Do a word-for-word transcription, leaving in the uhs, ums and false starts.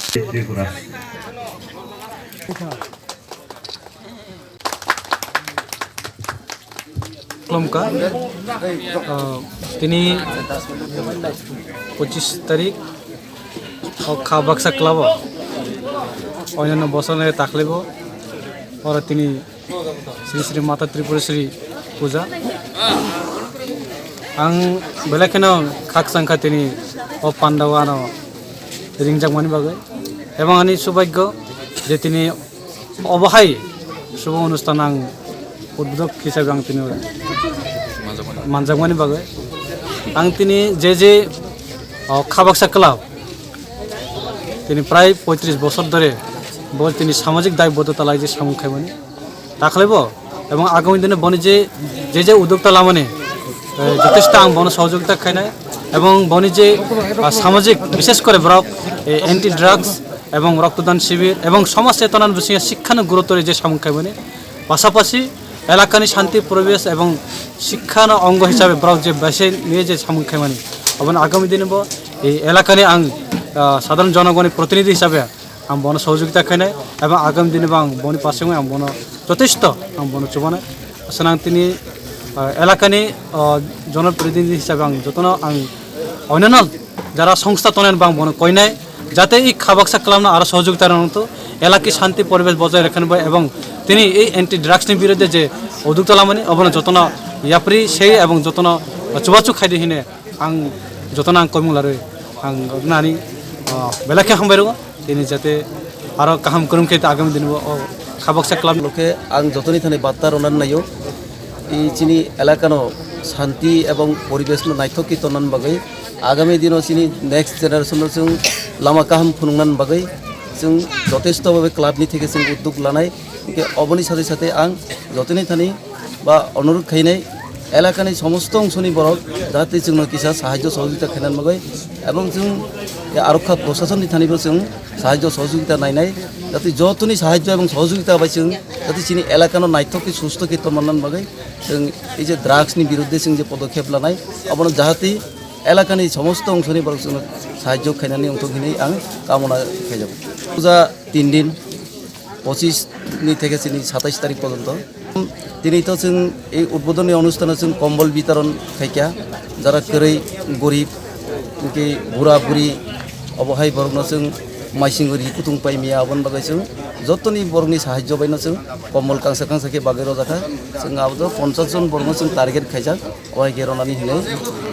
Tripura. Khulumkha, ah, tini pochis tarik o kha baksa club o oinano bosor nai takhlibo oro tini Sri Sri Mata Tripureshwari Puja. Ang belai kheno khakchangkha tini o pandao ano ringjakmani bagwi. Ebong ani subhagyo je tini obo hai subho onusthan ang udbodhok hisabe ang tini manjakmani bagwi. Ang tini je je, o, kha baksa club tini prai poitris bosor dhore bo tini samajik daibodhota lai je samung khaimani. Dakhlibo ebong agami dine boni je, je je udokta lamani, eh, jotesto ang bono sohojogita khainai ebong boni je, ah, samajik bishesh kore borok, eh, anti drugs ebong roktodan shibir ebong somaj chetonar bisingo shikkha no gurutore je samung khaimani, pasapasi elakani shanti poribesh ebong shikkha no ongo hisabe borok je bese niye je samung khaimani, obono agami dine bo ei elakani ang, ah, sadharon jonogoni protinidhi hisabe ang bono sohojogita khainai ebong agami dini bo ang boni pasingwi ang bono jotesto ang bono chubanai. Aswk ang tini, ah, elakani, ah, jonoprotinidhi hisabe ang jotono ang oinano jara songstha tongnai bo ang bono koinai jate i kha baksa club no aro sohojogita rwna to elaki shanti poribesh bojai rakhani bo ebong tini i anti drugs ni biruddhe je udokta lamani obono jotono yapri sei ebong jotono chubachu khaidi hine ang jotono ang koimung larwi ang nani, ah, belai khe hambai rwo tini jate aro kaham kwrwng khe agami dini bo o kha baksa club. Loke ang jotoni thani batta rwna naio. I chini elakano shanti ebong poribesh no naithok khe tonna bagwi agami dino chini next generation no chwng lama kaham phunukna bagwi chwng jotesto bhabe club ni theke chwng uddog lanai. Hinkhe oboni sathe sathe ang jotoni thani ba onurodh khainai elakani somosto ongsoni borok jahate chwngno kisa sahajyo sohojogita khainani bagwi ebong chwng arokha prosasonni thanibo chwng sahajyo sohojogita nainai jate jotoni sahajyo ebong sohojogita bai chwng jate chini elakano naithok khe susto khe tongmannani bagwi chwng ei je drugs ni biruddhe chwng je podokhep lanai abono jahate elakani somosto ongsoni borok chwngno sahajyo khainani wngthok hinwi ang kamona khaijago. Puja tin din, pochis ni theke chini satais tarik porjonto. Tini to chwng ei udbodhoni onusthano chwng kombol bitaron khaikha, jara kwrwi, gorib, hinkhe bura buri, obo hai borokno chwng maising ri kutung pai miya, aboni bagwi chwng jotoni borokni sahajyo baino chwng kombol kangsa kangsa khe bagwi rojakha. Chwng abo to ponchash jon borokno chwng target khaijak, obo hai khe ronani hinwi.